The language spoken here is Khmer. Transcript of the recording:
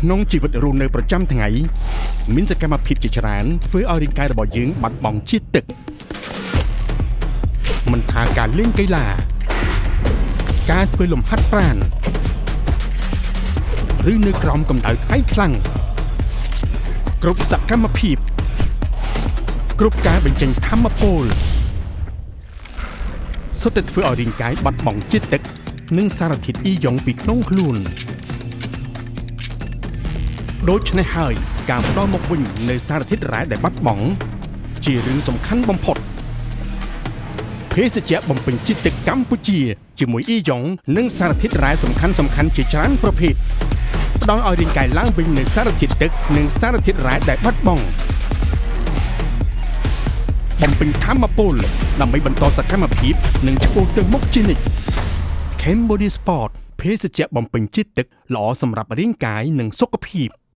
ក្នុងជីវិតរស់នៅប្រចាំថ្ងៃមានសកម្មភាពជាច្រើនធ្វើឲ្យរាងកាយរបស់យើងបាត់បង់ជាតិទឹកមិនថាការលេងកីឡាការធ្វើលំហាត់ប្រាណឬនៅក្រោមកម្ដៅថ្ងៃខ្លាំងគ្រប់សកម្មភាពគ្រប់ការបញ្ចេញថាមពលសុទ្ធតែធ្វើឲ្យរាងកាយបាត់បង់ជាតិទឹកនិងសារធាតុអ៊ីយ៉ុងពីក្នុងខ្លួន ដូច្នេះហើយការផ្ដល់មកវិញនៅសារធាតុរ៉ែដែលបាត់បង់ជារឿងសំខាន់បំផុតភេសជ្ជៈបំពេញជាតិទឹកកម្ពុជាជាមួយអ៊ីយ៉ុងនិងសារធាតុរ៉ែសំខាន់សំខាន់ជាច្រើនប្រភេទផ្ដល់ឲ្យរាងកាយឡើងវិញនូវសារធាតុទឹកនិងសារធាតុរ៉ែដែលបាត់បង់បំពេញថាមពលដើម្បីបន្តសកម្មភាពនិងឆ្ពោះទៅមុខជានិច្ច Cambodia Sport ភេសជ្ជៈបំពេញជាតិទឹកល្អសម្រាប់រាងកាយនិងសុខភាព។